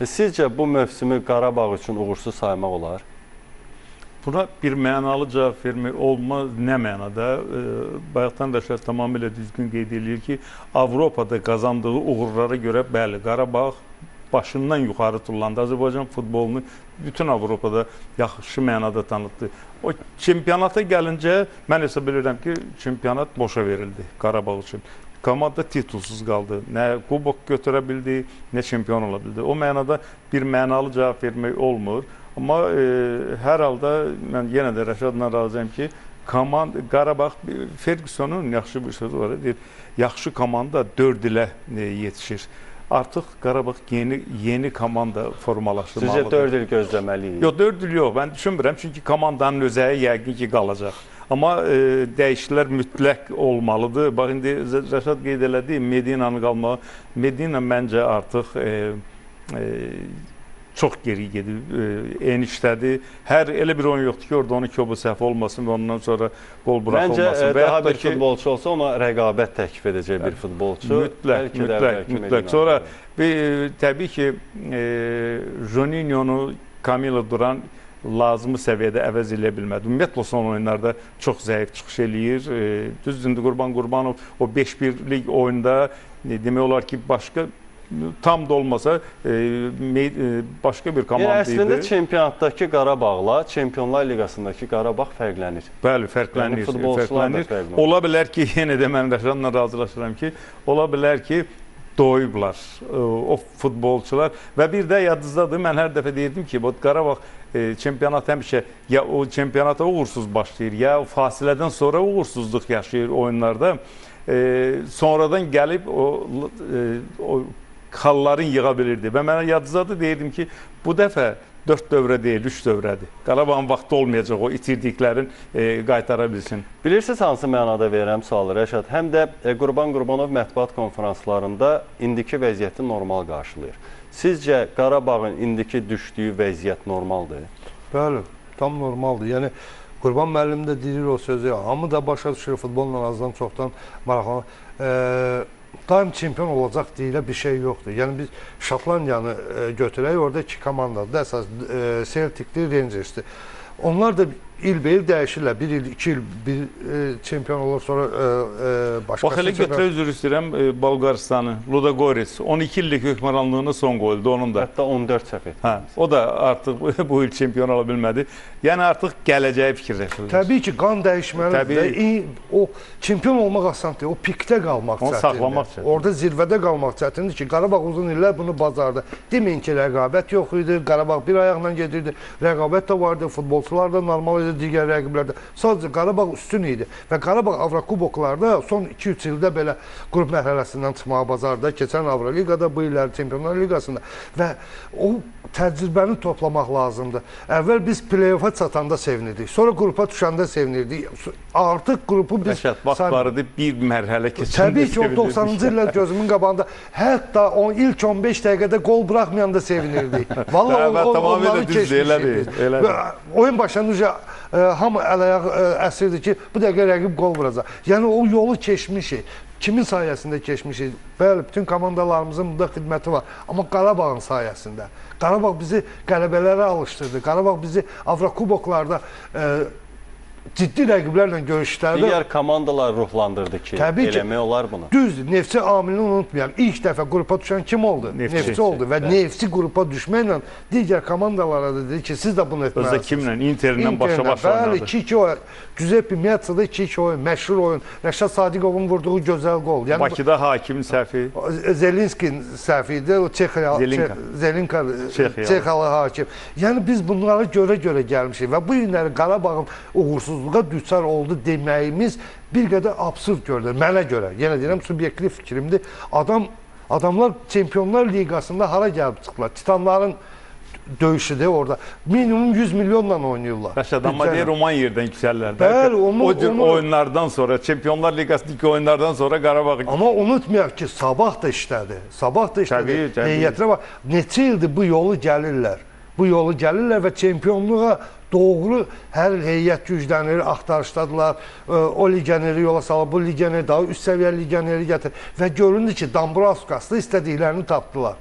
Sizcə bu mövsümü Qarabağ üçün uğursuz saymaq olar? Buna bir mənalı cavab vermək olmaz. Nə mənada? Bayaqdan Rəşad tamamilə düzgün qeyd eləyir ki, Avropada qazandığı uğurlara görə bəli, Qarabağ başından yuxarı tullandı. Azərbaycan futbolunu bütün Avropada yaxşı mənada tanıtdı. O çempionata gəlincə mən hesab edirəm ki, çempionat boşa verildi Qarabağ üçün. Komanda titulsuz qaldı. Nə kubok götürə bildi, nə çempion ola bildi. O mənada bir mənalı cavab vermək olmur. Amma hər halda mən yenə də Rəşadla razıyam ki, komanda Qarabağ, Fergusonun yaxşı bir sözü var, deyir, yaxşı komanda 4 ilə yetişir. Artıq Qarabağ yeni komanda formalaşdırmalıdır. Sizcə 4 il gözləməliyik? Yox, 4 il yox. Mən düşünmürəm, çünki komandanın özəyi yəqin ki, qalacaq. Amma dəyişikliklər mütləq olmalıdır. Bax, indi Rəşad qeyd elədi, Medinanın qalmağı. Medina məncə artıq çox geri gedib, enişdədir. Hər elə bir oyun yoxdur ki, orada onun kobu səhv olmasın və ondan sonra qol buraxılmasın. Məncə, daha bir futbolçu olsa ona rəqabət təklif edəcək bir futbolçu. Mütləq, mütləq, mütləq. Sonra təbii ki, Juninhonu Camilo Duran lazımı səviyyədə əvəz eləyə bilmədi. Ümumiyyətlə, son oyunlarda çox zəif çıxış eləyir. Düzdür, indi Qurban Qurbanov o 5-1-lik oyunda demək olar ki, başqa tam da olmasa başqa bir komanda idi. Əslində çempionatdakı Qarabağla Çempionlar Liqasındakı Qarabağ fərqlənir. Bəli, fərqlənir. Yəni, futbolçular da fərqlənir. Ola bilər ki, yenə də mən Rəşadla razılaşıram ki, ola bilər ki, doyublar o futbolçular. Və bir də yadınızdadır, mən hər dəfə deyirdim ki, bu Qarabağ çempionat həmişə ya o çempionata uğursuz başlayır, ya o fasilədən sonra uğursuzluq yaşayır oyunlarda. Sonradan gəlib o xalların yığa bilirdi. Və mənə yadınızdadır, deyirdim ki, bu dəfə 4 dövrə deyil, 3 dövrədir. Qarabağın vaxtı olmayacaq, o itirdiklərin qaytara bilsin. Bilirsiniz hansı mənada verirəm sualı, Rəşad? Həm də Qurban Qurbanov mətbuat konferanslarında indiki vəziyyəti normal qarşılayır. Sizcə Qarabağın indiki düşdüyü vəziyyət normaldır? Bəli, tam normaldır. Yəni, Qurban müəllim də deyir o sözü, hamı da başa düşür, futbolla azdan çoxdan maraqlanır. Daim çempion olacaq deyilə bir şey yoxdur. Yəni biz Şotlandiyanı götürək, orada iki komandadır. Əsas Celtic'dir, Rangers'dir. Onlar da ilbəil dəyişirlər. Bir il, iki il bir çempion olur, sonra başqası. Bax, elə götürək, üzr istəyirəm, Bolqaristanı, Ludogorets 12 illik hökmranlığına son qoyuldu onun da. Hətta 14 səhv etdi. Hə, o da artıq bu il çempion ola bilmədi. Yəni artıq gələcəyi fikirləşirlər. Təbii ki, qan dəyişməlidir. O çempion olmaq asan deyil, o pikdə qalmaq çətindir. Onu saxlamaq çətindir. Orada zirvədə qalmaq çətindir ki, Qarabağ uzun illər bunu bacardı. Deməyin ki, rəqabət yox idi, Qarabağ bir ayaqla gedirdi, rəqabət də vardı, futbolçular da normal idi, digər rəqiblərdə. Sadəcə Qarabağ üstün idi və Qarabağ Avrokuboklarda son 2-3 ildə belə qrup mərhələsindən çıxmağa bacardı. Keçən Avroliqada, bu illər Çempionlar Liqasında və o təcrübəni toplamaq lazımdır. Əvvəl biz play-offa çatanda sevinirdik, sonra qrupa düşəndə sevinirdik. Artıq qrupu biz... Rəşad, vaxt var idi, bir mərhələ keçəndə sevinirdik. Təbii ki, o 90-cı illər gözümün qabağında, hətta o ilk 15 dəqiqədə qol buraxmayanda sevinirdik. Vallahi onları keçmişdik. Oyun başlanınca hamı əl-ayaq əsirdi ki, bu dəqiqə rəqib qol vuracaq. Yəni o yolu keçmişik. Kimin sayəsində keçmişik? Bəli, bütün komandalarımızın burada xidməti var. Amma Qarabağın sayəsində. Qarabağ bizi qələbələrə alışdırdı. Qarabağ bizi Avrokuboklarda ciddi rəqiblərlə görüşlərdə... Digər komandalar ruhlandırdı ki, eləmək olar bunu. Düzdür, Neftçi amilini unutmayaq. İlk dəfə qrupa düşən kim oldu? Neftçi oldu və Neftçi qrupa düşməklə digər komandalara da dedi ki, siz də bunu etməlisiniz. Özdə kimlə? Interlə başa-baş oynadı. Bəli, 2-2 oyun. Giuseppe Meazza'da 2-2 oyun, məşhur oyun. Rəşad Sadiqovun vurduğu gözəl qol. Bakıda hakimin səhvi. Zelinskinin səhvi idi, o Zelinka, Çexyalı hakim. Yəni biz bunları görə-görə gəlmişik və bu günləri Qarabağın uğursuzluğa düçar oldu deməyimiz bir qədər absurd görünür. Mənə görə, yenə deyirəm, subyektiv fikrimdir. Adamlar Çempionlar Liqasında hara gəlib çıxdılar? Titanların döyüşüdür orada. Minimum 100 milyonla oynayırlar. Rəşad, amma deyir, Roman yerdən yüksəlirlər. Bəli, o cür oyunlardan sonra, Çempionlar Liqasındakı oyunlardan sonra Qarabağ... Amma unutmayaq ki, Sabah da işlədi. Sabah da işlədi. Heyətinə bax, neçə ildir bu yolu gəlirlər. Bu yolu gəlirlər və çempionluğa doğru hər il heyət güclənir, axtarışdadılar, o legioneri yola salır, bu legioneri, daha üst səviyyə legioneri gətirir və göründü ki, Dambrauskas da istədiklərini tapdılar.